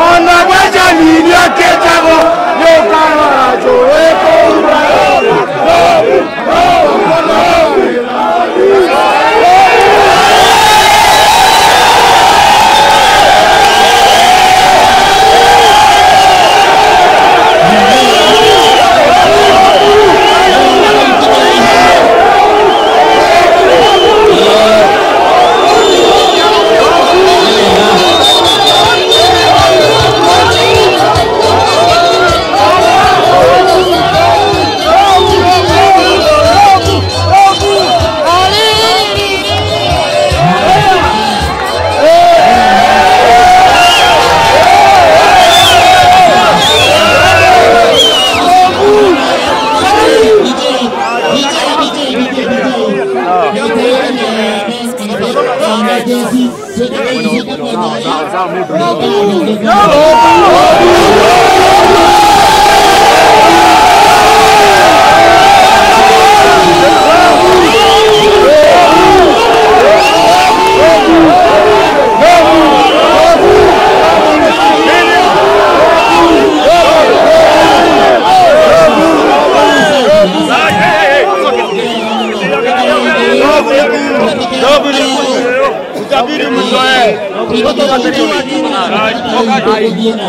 Ona gwacani nĩakĩnjagwo nĩũkarora njũĩ kũu.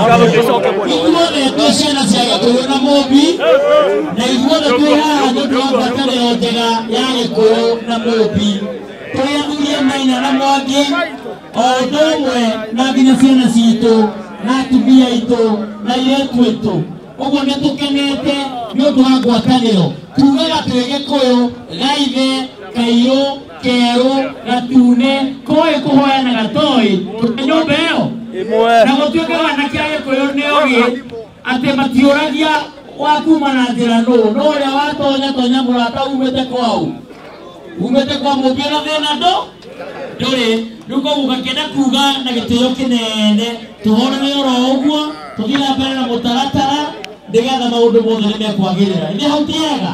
Ithuothe twĩ ciana cia Gĩkũyũ na Mũmbi, na ithuothe twĩ haha nĩ ũndũ wa ngwatanĩro njega ya Gĩkũyũ na Mũmbi. Tũrĩ athuri a Maina na Mwangi, o ũndũ ũmwe na nginya ciana citũ na atumia aitũ na airĩtu aitũ. Ũguo nĩ tũkenete nĩ ũndũ wa ngwatanĩro. Tugaga twĩ Gĩkũyũ, gaithe, kairũ, kerũ, gatune, koĩ kũhoya na gatoĩ, tũrĩ nyũmba ĩyo. Na gũtuĩkaga anake a Gĩkũyũ nĩ ogĩ atĩ matiũragia wa kuma na njĩra nũ, no ũrĩa watonya tonya mũrata umĩte kwau, umĩte kwa Mũmbi na thĩna ndũrĩ. Rĩu koguo ngakĩenda kuga na gĩtĩo kĩnene tũhorere oro ũguo, tũthiĩ na mbere na mũtaratara nĩgetha maũndũ mothe nĩ mekwagĩrĩra. Ithe hau ti hega?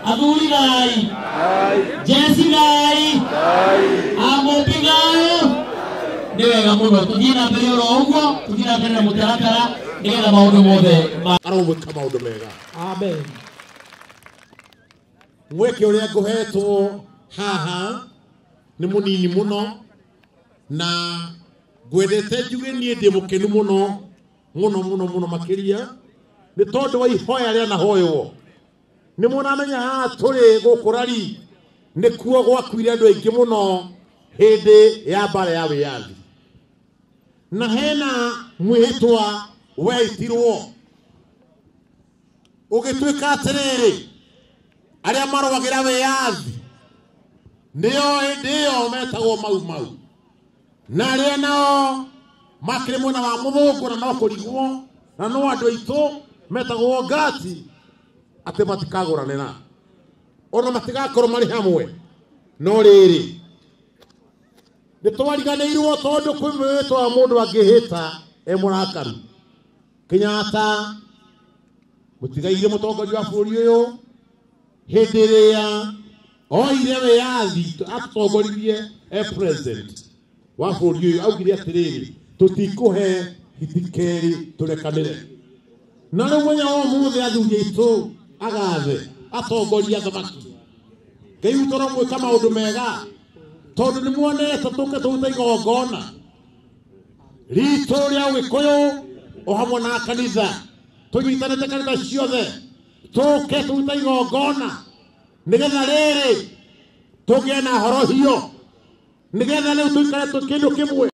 Athuri gai, jeci gai, amũmbi thayũ. Nĩ wega mũno tũthiĩ na mbere oro ũguo, tũthiĩ na mbere na mũtaratara nĩgetha maũndũ mothe aromwĩka maũndũ mega. Amen. Mweke ũrĩa ngũhetwo haha nĩ mũnini mũno, na ngwendete njuge niĩ ndĩ mũkenu mũno mũno mũno mũno makĩria nĩ tondũ wa ihoya rĩa nahoywo. Nĩ mũramenya haha tũrĩ gũkũ Rari nĩkuo gwakuire andũ aingĩ mũno hĩndĩ ya mbara ya wĩyathi, na hena mwĩhĩtwa weitirwo ũgĩtuĩka atĩrĩrĩ, arĩa marũagĩra wĩyathi nĩo hĩndĩ ĩyo metagwo Mau Mau, na arĩa nao makĩrĩ mwena wa mũthũngũ na no kũrigwo na no andũ aitũ metagwo Ngati, atĩ matikagũranĩra ona matigakorwo marĩ hamwe. No rĩrĩ, nĩ twariganĩirwo tondũ kwĩ mwĩhĩtwa wa mũndũ angĩhĩta e mũrakaru. Kenyatta mũtigaire mũtongoria wa bũrũri ũyũ hĩndĩ ĩrĩa oire wĩyathi atũtongoririe e president wa bũrũri ũyũ, augire atĩrĩrĩ, tũtikũhe hiti kerĩ tũrekanĩre. Na rĩu mũthenya wa ũmũthĩ athuri aitũ agathe atongoria athamaki, Ngai witũ aromwĩka maũndũ mega, tondũ nĩ muonete tũke tũrute igongona ritũ rĩa Ũgĩkũyũ o hamwe na kanitha, tũnyitanĩte kanitha ciothe tũke tũrute igongona nĩgetha rĩrĩ tũgĩe na horohio, nĩgetha rĩu tũikare kĩndũ kĩmwe.